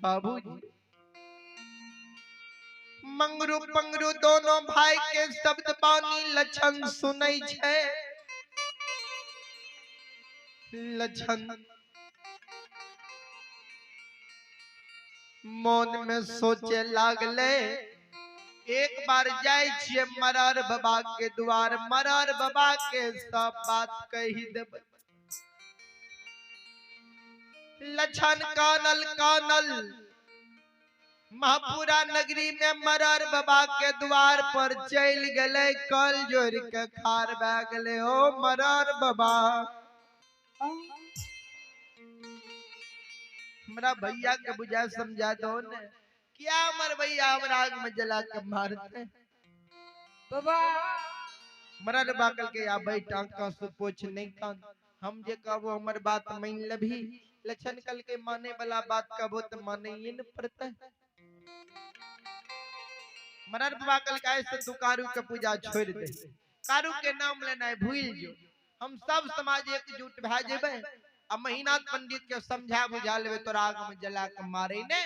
बाबूजी मंगरू पंगरू दोनों भाई के शब्द बानी लक्षण सुनै छै। लक्षण मन में सोचे लागले, एक बार जाय छियै मरर बाबा के द्वार, मरर बाबा के सब बात कहि देबै। लक्षण कानल कानल महापुरा नगरी में मरर बाबा के द्वार पर चल गए, कल जोड़ के खार भए गेलै। ओ मरर बाबा, हमरा भैया के बुझा समझा दो ने, क्या हमर भैया हमरा आग में जला के मारते। बाबा मरर बाकल के आ बैठा कांसु पोछ नहीं कान, हम जे कहबो हमर बात मान लभी। लक्षण कल के माने वाला बात कहबो तो माने ही न पड़ता। मरर बाबा कल के ऐसे तू कारू के पूजा छोड़ दे, कारू के नाम लेना भूल जो, हम सब समाज एकजुट भए जेबै आ महीनाथ पंडित के समझा बुझा लेबै, तोरा आग में जला के मारे ने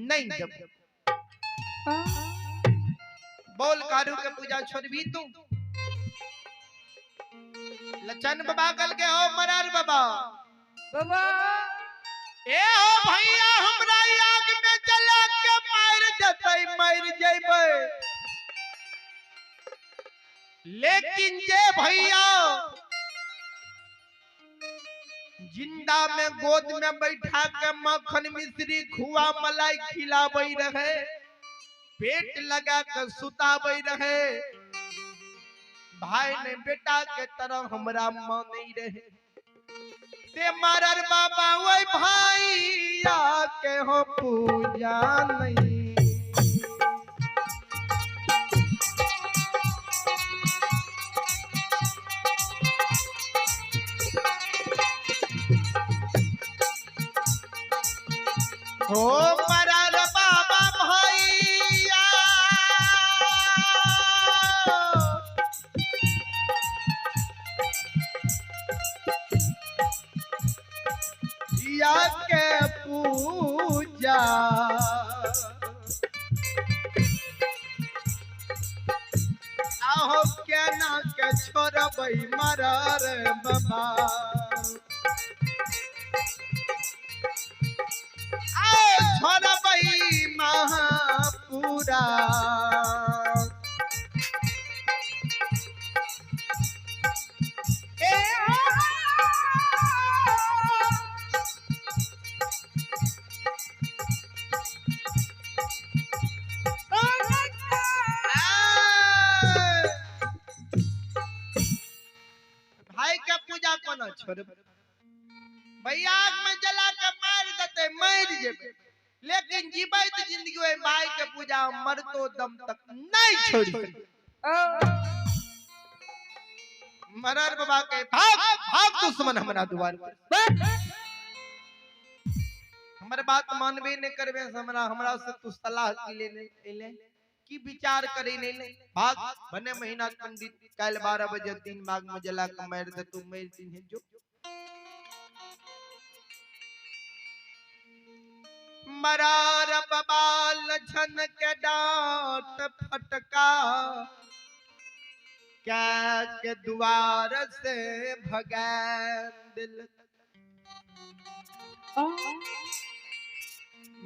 नहीं देबै। बोल कारू के पूजा छोड़बी तू? लक्षण बाबा कल के हो मरर बाबा, बाबा ए हो भैया हमरा आग में जला के मार देतै, मर जेबै। लेकिन जे भैया जिंदा में गोद में बैठा के मक्खन मिश्री खुआ मलाई खिलाबै रहे, पेट लगा के सुताबै रहे, भाई ने बेटा के तरह हमरा मानै रहे, ते मरर बाबा ओए भैया के हो पूजा नहीं। हो मरर बाबा भैया या के पूजा आहो केना के छोड़बै मरर बाबा, आओ छोड़बै महापुरा। ए भाई के पूजा कोना छोड़बै, भैया आग में जला के मार देते मर जेबै, लेकिन जीबैत जिंदगी ओहि भाई के पूजा मरतो दम तक नहीं छोड़ सकबै। मरर बाबा के भाग भाग दुश्मन हमरा दुआर पर, हमर बात मानबे नहीं करबे, हमरा हमरा से तू सलाह की लेने एले की विचार करे नहीं ले, भाग बने महीना पंडित कल 12 बजे 3 बाग में जला के मार दे, तू मर दिन है जो। मरार बाबा लछन के डांट फटका क्या के द्वार से भगा दिल।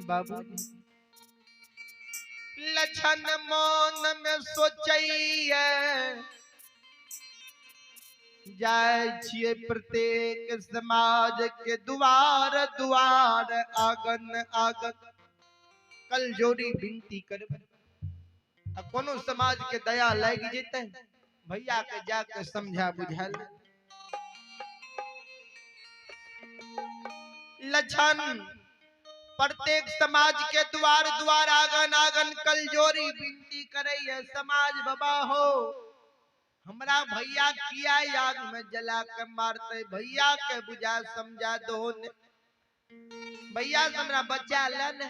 बाबू लछन मन में सोचैया जाय छियै प्रत्येक समाज के दुआर दुआर आंगन आंगन कल जोड़ी विनती करबै, आ कोनो समाज के दया लागि जेतै भैया के जाके समझा बुझा ले। लछन प्रत्येक समाज के द्वार द्वार आंगन आंगन कल जोड़ी विनती करैया, समाज बाबा हो हमरा भैया किया आग में जला के मारते, भैया के बुझा समझा दो ने, भैया से हमरा बचा ले ने।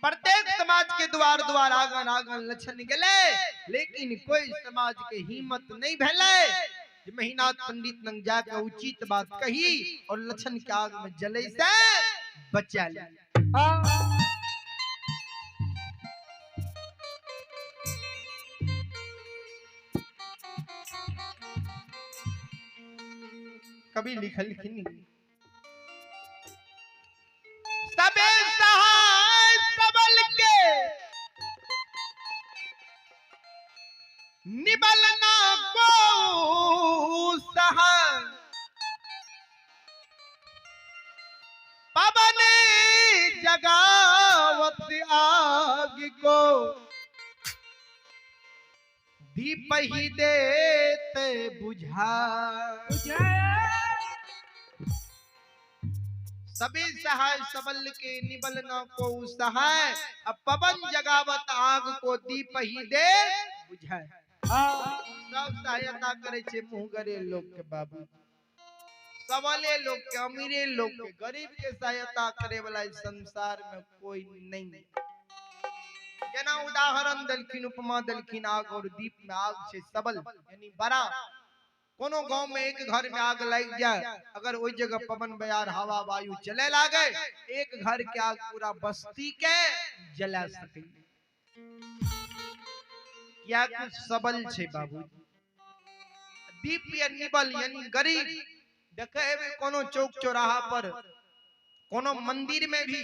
प्रत्येक समाज के द्वार द्वार आंगन आंगन लछन गेले, लेकिन कोई समाज के हिम्मत नहीं भेले जे महीनाथ पंडित लंग जाके उचित बात कही और लछन के आग में जले से बचा ले। कभी लिखलखिन सबे सहाय सबल के निबल ना को सहाय, पवन जगावत आग को दीप ही देते बुझा। सभी सहाय सबल के निबल न को सहाय, अब पवन जगावत आग को दीप ही दे बुझाए। सब सहायता करे छे मुंह गरे लोग के बाबू, सबले लोग के, अमीरे लोग के, गरीब के सहायता करे वाला इस संसार में कोई नहीं। जेना उदाहरण दलखिन, उपमा दलखिन आग और दीप में आग छे सबल यानी बड़ा। कोनो गांव में एक घर में आग लग जाए, अगर ओई जगह पवन बयार हवा वायु चले लागे, एक घर के आग पूरा बस्ती के जला सके। क्या कुछ सबल छे बाबू। दीप या निबल यानी गरीब देखे हेबै कोनो चौक चौराहा पर, कोनो मंदिर में भी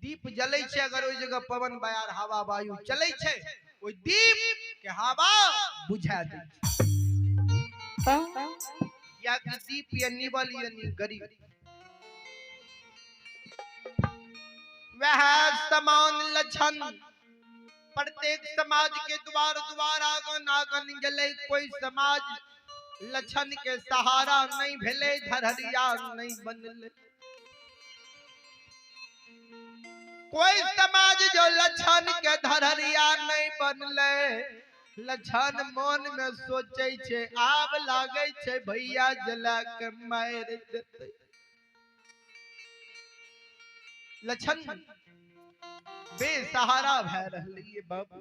दीप जले छे, अगर ओई जगह पवन बयार हवा वायु चले छे, ओई दीप के हवा बुझा दे छे। या कि दीप या निबल यानी गरीब। वह समान लक्षण प्रत्येक समाज के द्वार द्वार आंगन आंगन गेलै, कोई समाज लक्षण के सहारा नहीं भेलै, धरहरिया नहीं बनलै। कोई समाज जो लक्षण के धरहरिया नहीं बनलै, लक्षण मन में सोचे छे आब लागे छे भैया जला के मार देतै। लक्षण बेसहारा भए रहलै बाबू।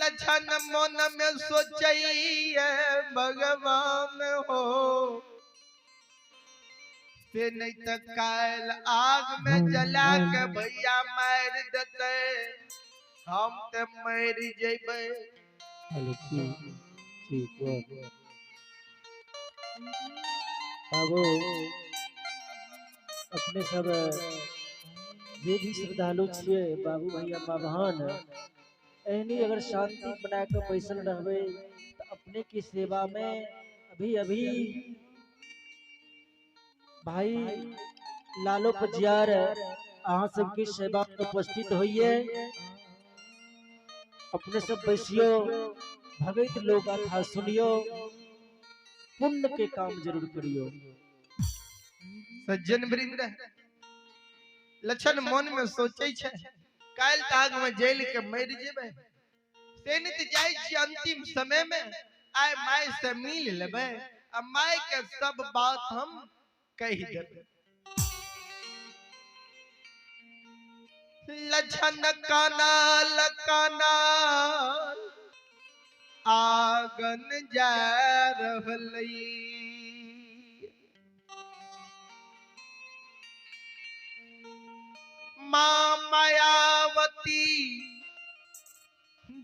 लक्षण मन में सोचैये भगवान हो से नहीं त काल्हि आग में जला के भैया मार देतै, हम त मरि जेबै। हेलो ठीक बाबू, अपने सब जे भी श्रद्धालु छियै बाबू भैया बहन, एहनी अगर शांति बना के बैसल रहबै त अपने की सेवा में अभी अभी भाई लालो पजियार अहाँ सबके सेवा में उपस्थित होइए। अपने सब बैसियो, भगत लोग गाथा सुनियो, पुण्य के काम जरूर करियो। सज्जन वृंद, लक्षण मन में सोचे छे काल्हि त आग में जलि के मरि जेबै, से नहि त जाइ छी अंतिम समय में आइ my से मिल लेबै आ my के सब बात हम कहि देबै। लक्षण कानाल कानाल आगन जा रहलै, माँ मायावती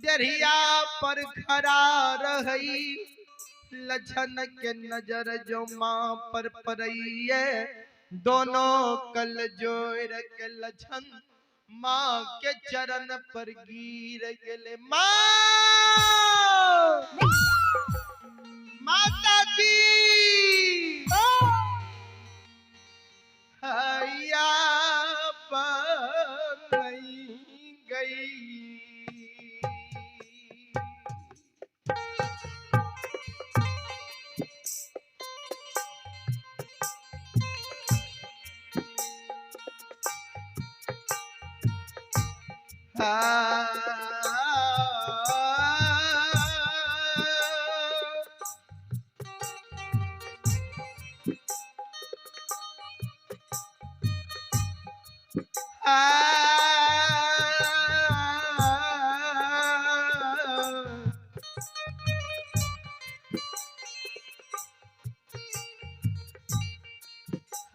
दरिया पर खड़ा रही, लक्षण के नजर जो माँ पर पड़ैये, दोनों कल जोड़ के लक्षण माँ के चरण पर गिर गेले। माँ माता जी हैया बन गई।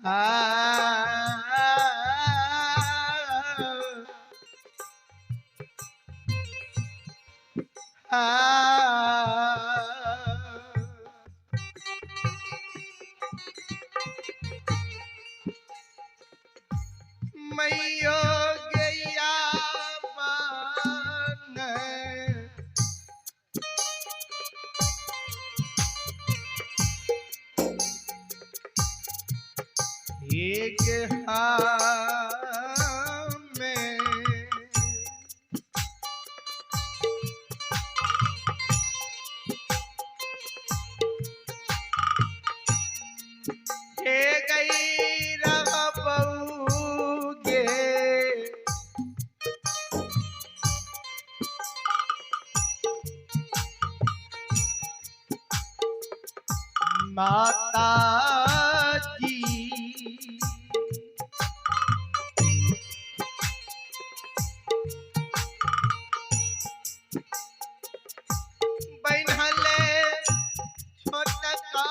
आ मैयो गैया बन एक में हे गई रबऊगे माता जी बैनहले छोटका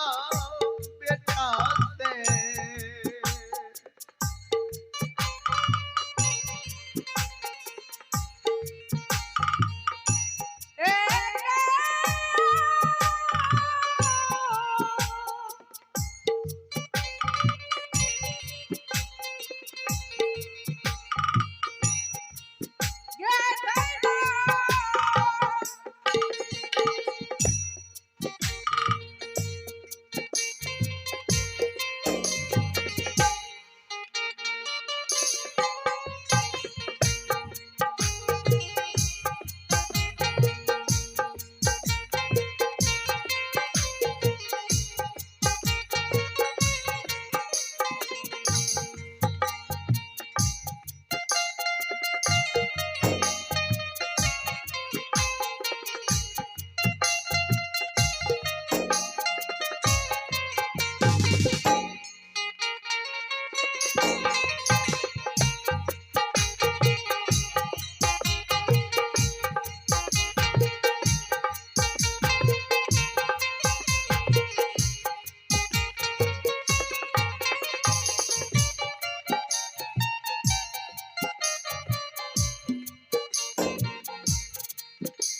बेटा से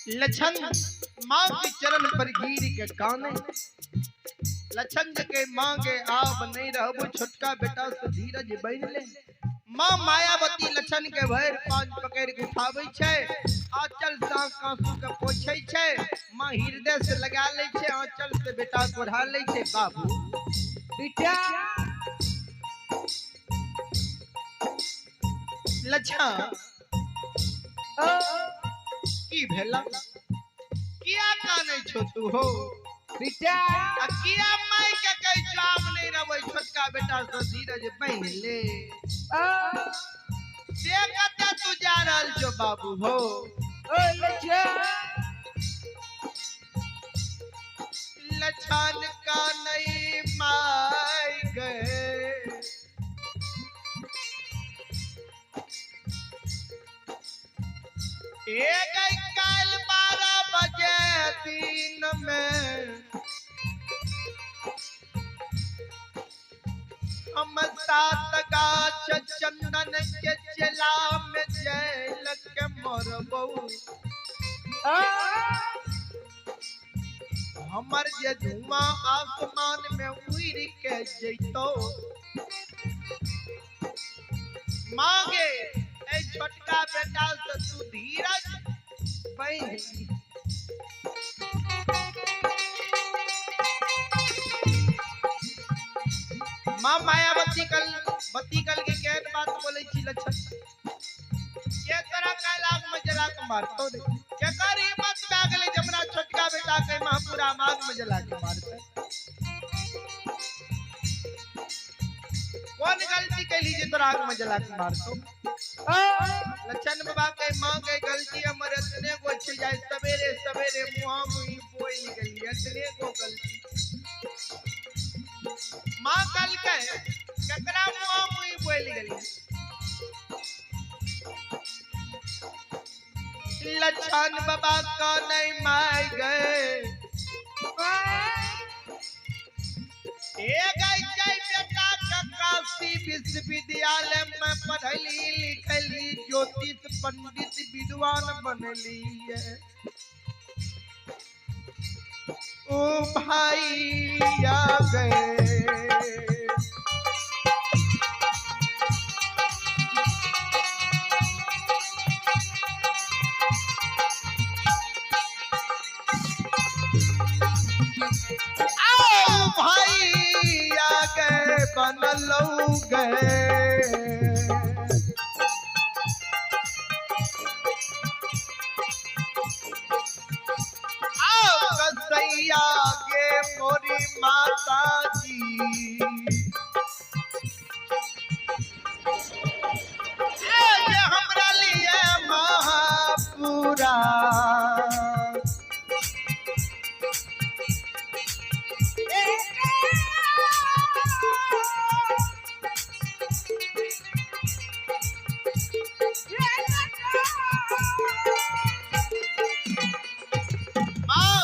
लछन माँ के चरण पर गिर के काने। लछन के माँ के आब नहीं रहबो, छोटका बेटा से धीरज बन ले। माँ मायावती लछन के भरि पांच पकड़ के उठाबै छै, आंचल से आंसू के पोछै छै। माँ हृदय से लगा लै छै, आंचल से बेटा को ओढ़ा लै छै। बाबू बेटा लछन की भेला, किया कानै छो तू हो बेटा? आ किया माय के कहै छो आब नहीं रहबै, छोटका बेटा से धीरज बन ले। से कतऽ तू जा रहल छो बाबू हो? ओ लछन लछन का नहीं my गए एक काल 12 बजे दिन में हम 7 गाछ चंदन के चला में जैल के मरबऊ। हमर जे धुआं आसमान में उड़ के जैतो। मांगे ए छोटका बेटा से तू धीरज बन। माँ मायावती कल बत्ती कल के केहन बात बोलै छी लछन, के तोरा काल्हि आग में जला के मारतौ रे? केकर हिम्मत भए गेलै जे हमरा छोटका बेटा के महापुरा आग में जला के मारतै? कौन गलती कैली जे तोरा आग में जला के मारतौ? लछन बाबा के माँ के गलती हमर एतने गो छै जे सवेरे सवेरे मुँहा मुँही बोलि गेली, एतने गो गलती। माँ कहलकै ककरा मुँहा मुँही बोलि गेली? लछन बाबा का नहीं my गए ए गई जय बेटा कक्का विश्वविद्यालय में पढ़ली लिखली, ज्योतिष पंडित विद्वान बनली। ओ भाई आ गए। आओ भाई आ गए बनलऊ गए। आओ कसैया गे मोरी माता जी, ए जे हमरा लिए महापुरा। माँ,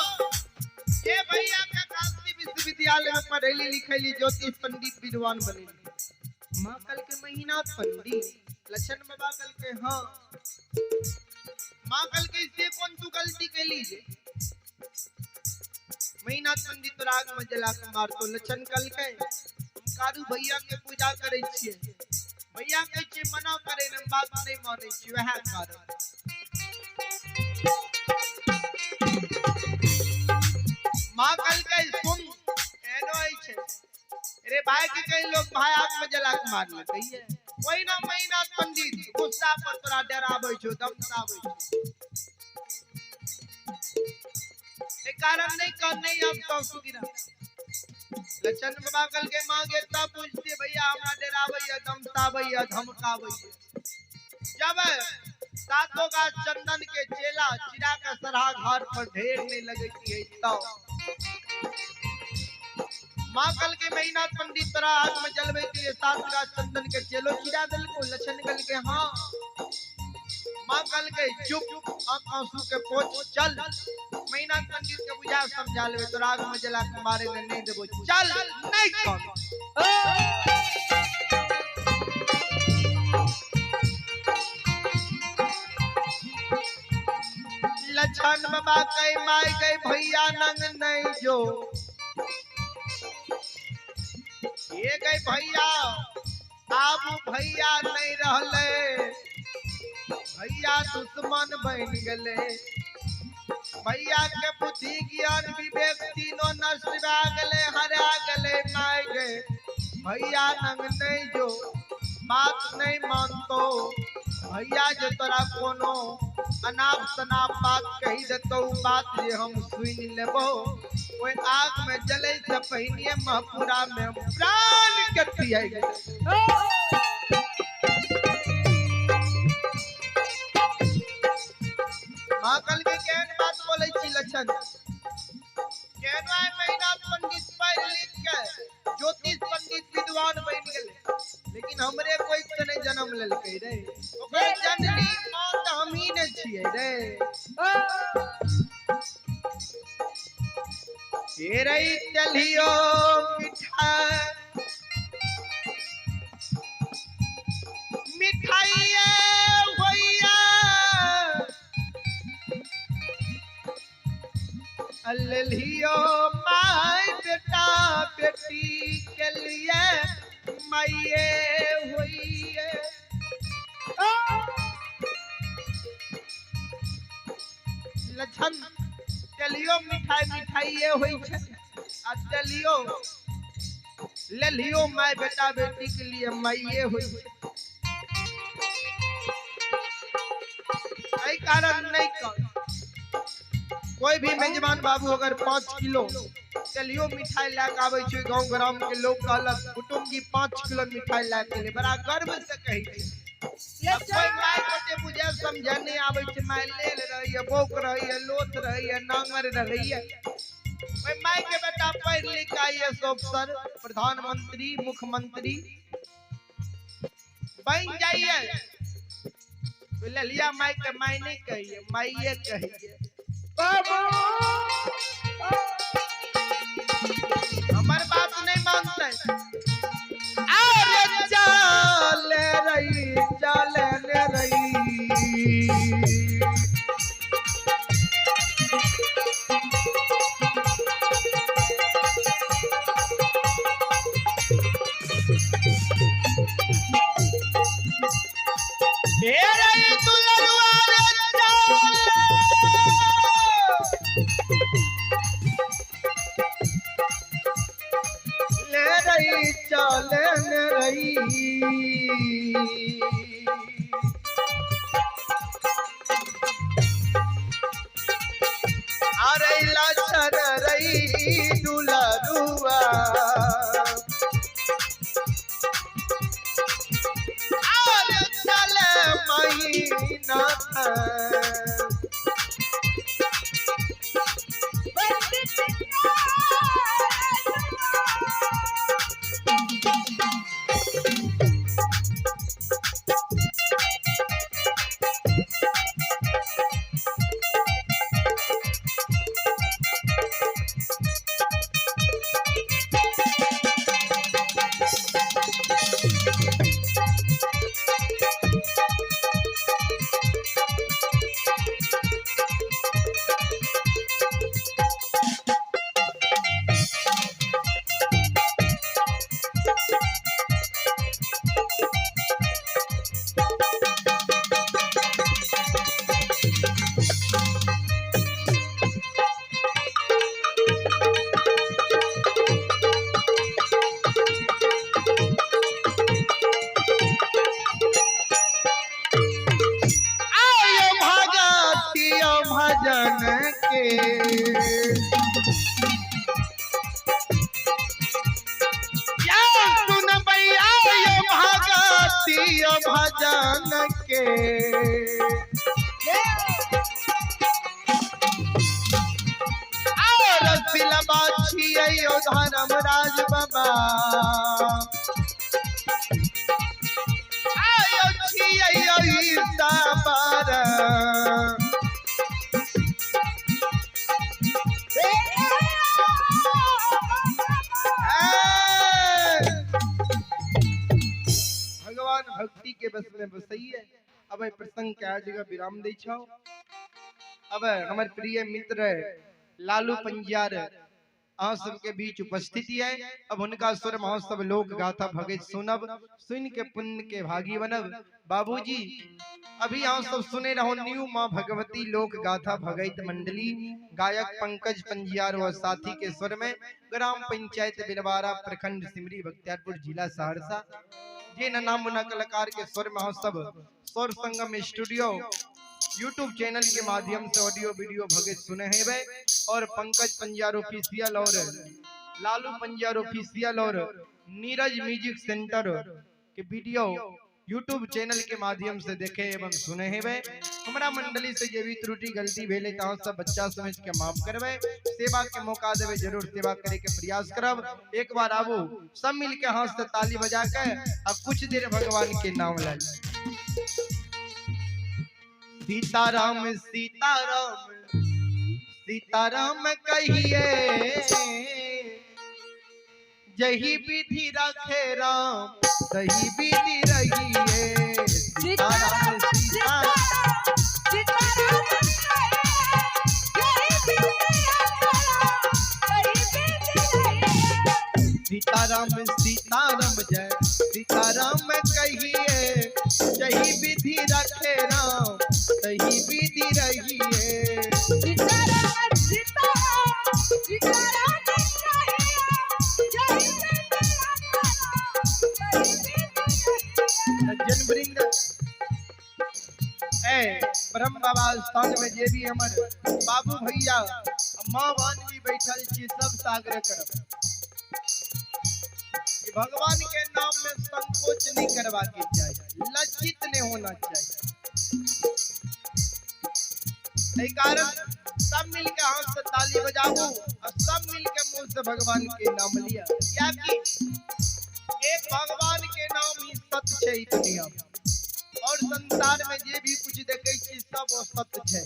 ये भैया के काशी विश्वविद्यालय में पढ़ेली लिखेली, ज्योतिष पंडित विद्वान बनेली। माँ कल के महीना पंडित लक्षण बाबा कल के हाँ। माँ कल के इससे कौन तू गलती कैली जे महीना पंडित राग में जला के मारतो। लक्षण कल के हम कारू भैया के पूजा करे छिए, भैया के छिए मना करे ने बात नहीं माने छिए, वह कारण। माँ कल के सुन एनो आई छे, अरे भाई के कई लोग भाई आग में जला के मार लेते है। वही ना महीना पंडित गुस्सा पर तोरा डराबै छौ, धमकाबै छौ, ए कारण नहीं कर नहीं अब तो सुगिरा। लक्षण बाबा कल के माँ के तब पूछते भैया हमरा डराबै है, धमकाबै है, धमकाबै है। जब सातों गाछ चंदन के चेला चिरा के सरहा घर पर ढेर नहीं लगती है तो माँ कल के महीना पंडित तोरा आग में जलवे के लिए सात गाछ चंदन के चेलो चिरा दिल को। लक्षण कल के हाँ। माँ कल के चुप आंसू के पोछ चल, महीना पंडित के बुझा समझा लेवे तोरा आग में जला के मारे ने नहीं देबो, चल नहीं कर। लक्षण बाबा कई माई गई भैया नंग नहीं जो, ये गई भैया आबू भैया नहीं रहले, भैया दुश्मन बन गले। भैया के बुद्धि ज्ञान विवेक तीनों नष्ट भए गेले, हरा गेले। माय गए भैया नंग नहीं जो, बात नहीं मानतो भैया, जो तोरा कोनो अनाप शनाप बात कही देतो बात जे हम सुन लेबो, ओहि आग में जले से पहिने महपुरा में प्राण के तियाई गेलै। माँ कल के केहन बात बोलै छी लक्षण, केहन आइ महीना पंडित पढ़ि लिख के ज्योतिष पंडित विद्वान बनि गेलै, लेकिन हमरे कोई से नहीं जन्म लेलकै रे, ओकर जननी माँ तऽ हमही ने छियै रे। हे चलियो मिठाई मिठाइये होइया अल्लियो my बेटा बेटी के लिए माइये होइए। लक्षण चलियो मिठाई मिठाइये होइ छै, आ चलियो ललियो my बेटा बेटी के लिए माइये होइ छै। एहि कारण नहीं कर कोई भी मेजबान बाबू अगर 5 किलो चलियो मिठाई लए के आबै छै, गाँव ग्राम के लोग कहलक कुटुम्ब जी 5 किलो मिठाई लए के एलै, बड़ा गर्व से कहै छै। कोई my गोटे बुझे समझे नहीं आबै छै, my लेल रहैए, बौक रहैए, लोथ रहैए, नांगर रहैए। ओहि my के बेटा पढ़ि लिख के आई एस अफसर, प्रधानमंत्री, मुख्यमंत्री बनि जाइए, ललिया my के my नहीं कहिए, माइये कहिए। हमर बात नहीं मानते। अरे चल चलन रही। अरे लक्षण रही दुलरुआ, अरे चल महीना। आयो भगतियो भजन के, या सुन भैया आयो भगतियो भजन के। और सिलबा छियै धर्मराज बाबा, आयो छियै ईसा। भगवान भक्ति के बस में बसैये। अब एहि प्रसंग के आज जगह विराम दै छौ। अब हमर प्रिय मित्र लालू पंजियार अहाँ सबके बीच उपस्थित है। अब हुनका स्वर में अहाँ सब लोक गाथा भगत सुनब, सुन के पुण्य के भागी बनब। बाबूजी अभी अहाँ सब सुने रहो न्यू माँ भगवती लोक गाथा भगत मंडली, गायक पंकज पंजियार व साथी के स्वर में, ग्राम पंचायत बिलवारा, प्रखंड सिमरी बख्तियारपुर, जिला सहरसा। जे नाम मुना कलाकार के स्वर में अहाँ सब स्वर संगम स्टूडियो यूट्यूब चैनल के माध्यम से ऑडियो वीडियो भगत सुने हेबै। और पंकज पंजियार ऑफिशियल और लालू पंजियार ऑफिशियल और नीरज म्यूजिक सेंटर के वीडियो यूट्यूब चैनल के माध्यम से देखे एवं सुने हेबै। हमरा मंडली से जे भी त्रुटि गलती भेलै त अहाँ सब बच्चा समझ के माफ करबै। सेवा के मौका देबै, जरूर सेवा करे के प्रयास करब। एक बार आबू सब मिल के हाथ से ताली बजा के आ कुछ देर भगवान के नाम ले। सीताराम सीताराम सीताराम कहिए, जही विधि रखे राम तही विधि रहिए। सीताराम सीताराम सीताराम सीताराम जय सीताराम कहिए, जही विधि रखे राम तही विधि रहिए। सज्जन वृंद, ए ब्रह्म बाबा स्थान में जे भी हमर बाबू भैया माँ बहन भी बैठल छी, सब साग्रह करब कि भगवान के नाम में संकोच नहीं करवा के चाहिए, लज्जित नहीं होना चाहिए। एहि कारण सब मिल के हाथ से ताली बजाबू और सब मिल के मुंह से भगवान के नाम लिया, कियाकि एक भगवान के नाम ही सत्य छै ई दुनिया में। और संसार में जे भी कुछ देखे छी सब असत्य छै।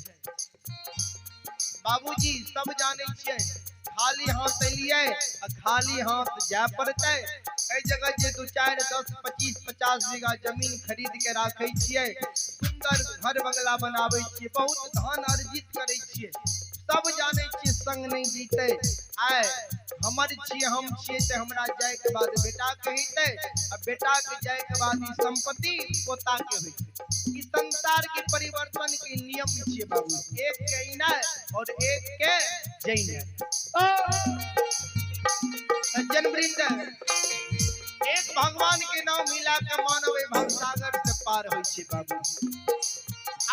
बाबूजी सब जाने छियै, खाली हाथ एलियै आ खाली हाथ जाय पड़तै। एहि जगह जे 2 4 10 25 50 बीघा जमीन खरीद के राखै छियै, सुंदर घर बंगला बनाबै छियै, बहुत धन अर्जित करै छियै, सब जाने छियै संग नहीं जीतै। आय हमर छियै, हम छियै तऽ हमरा जाय के बाद बेटा के हेतै, आ बेटा के जाय के बाद ई संपत्ति पोता के होइ छै। ई संसार के परिवर्तन के नियम छियै बाबू, एक के इनाय और एक के जइनाय। सज्जन वृंद, एक भगवान के नाम मिला के मानव एहि भवसागर से पार होइ छै बाबू।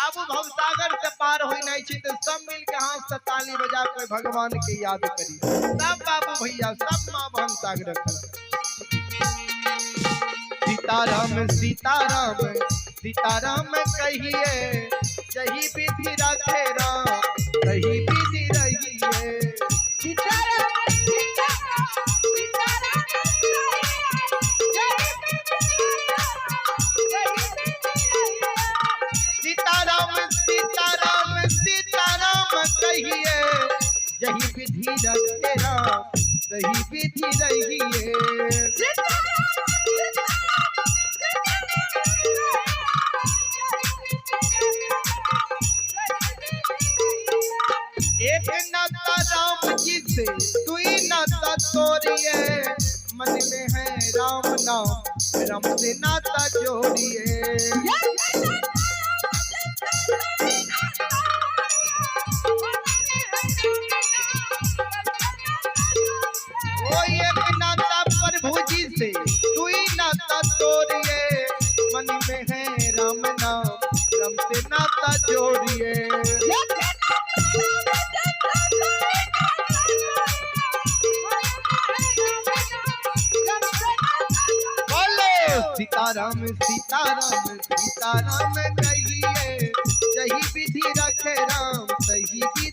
आब भवसागर से पार होइ नहि छै तऽ सब मिल के हाथ से ताली बजा के भगवान के याद करी। सब बाबू भैया, सब माँ बहन सागर। सीताराम सीताराम सीताराम कहिए, जही विधि रखे राम तही विधि रहिए। सीताराम सीताराम सीताराम जय जय। सीताराम सीताराम सीताराम कहिए, जही विधि रखे राम तही विधि रहिए। एक नाता राम जी से दुई नाता तोड़िए, मन में है राम नाम राम से नाता जोड़िए। ओ एक नाता प्रभु जी से दुई नाता तोड़िए, मन में है राम नाम राम से नाता जोड़िए। बोलो सीताराम सीताराम सीताराम कहिए, जही विधि रखे राम तही विधि।